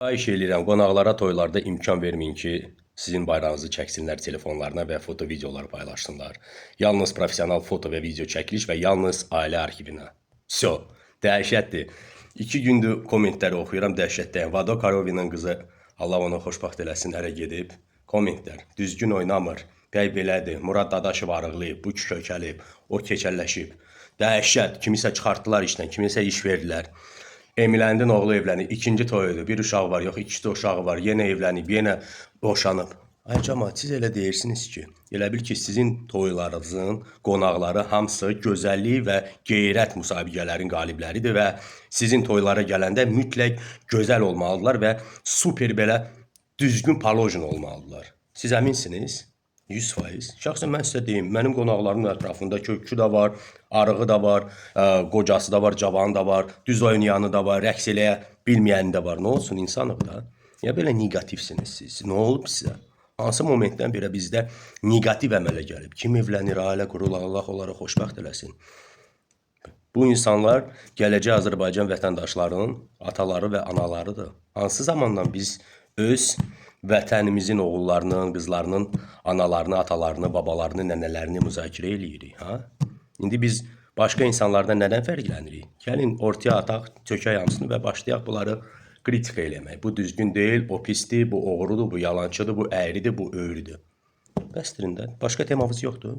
Xahiş eləyirəm, qonaqlara toylarda imkan verməyin ki, sizin bayrağınızı çəksinlər telefonlarına və foto videolar paylaşsınlar. Yalnız professional foto və video çəkiliş və yalnız ailə arxivinə. Vso, dəhşətdir. 2 gündür kommentləri oxuyuram, dəhşətdəyəm. Vado Karovinin qızı, Allah onu xoşbəxt eləsin, ərə gedib. Kommentlər düzgün oynamır. Bəy belədir. Murad Dadaşov arıqlayıb, bu kökəlib, o keçəlləşib. Dəhşət, kimisə çıxartdılar işdən, kimisə iş verdilər. Emiləndin oğlu evlənib, ikinci toyudur. Bir uşağı var, yox, ikisi uşağı var. Yenə evlənib, yenə boşanıb. Ay camaat, siz elə deyirsiniz ki, elə bil ki, sizin toylarınızın qonaqları hamısı gözəllik və qeyrət müsabiqələrin qalibləridir və sizin toylara gələndə mütləq gözəl olmalıdırlar və super belə düzgün palojin olmalıdırlar. Siz əminsiniz? 100%. Şəxsən mən sizə deyim, mənim qonaqlarımın ətrafında kökçü də var, arığı da var, qocası da var, cavanı da var, düz oynayanı da var, rəqs eləyə bilməyəni də var. Nə olsun, insanıq da. Niyə belə neqativsiniz siz? Nə olub sizə? Hansı momentdən belə bizdə neqativ əmələ gəlib? Kim evlənir, ailə qurur, Allah onları xoşbəxt eləsin. Bu insanlar gələcək Azərbaycan vətəndaşlarının ataları və analarıdır. Hansı zamandan biz öz vətənimizin oğullarının, qızlarının analarını, atalarını, babalarını, nənələrini müzakirə eləyirik, ha? İndi biz başqa insanlardan nədən fərqlənirik? Gəlin ortaya ataq, tökək hamısını və başlayaq bunları kritika eləmək. Bu düzgün deyil, o pisdir, bu oğrudur, bu yalançıdır, bu əyridir, bu öyrüdür. Bəsdirin də. Başqa temamız yoxdur.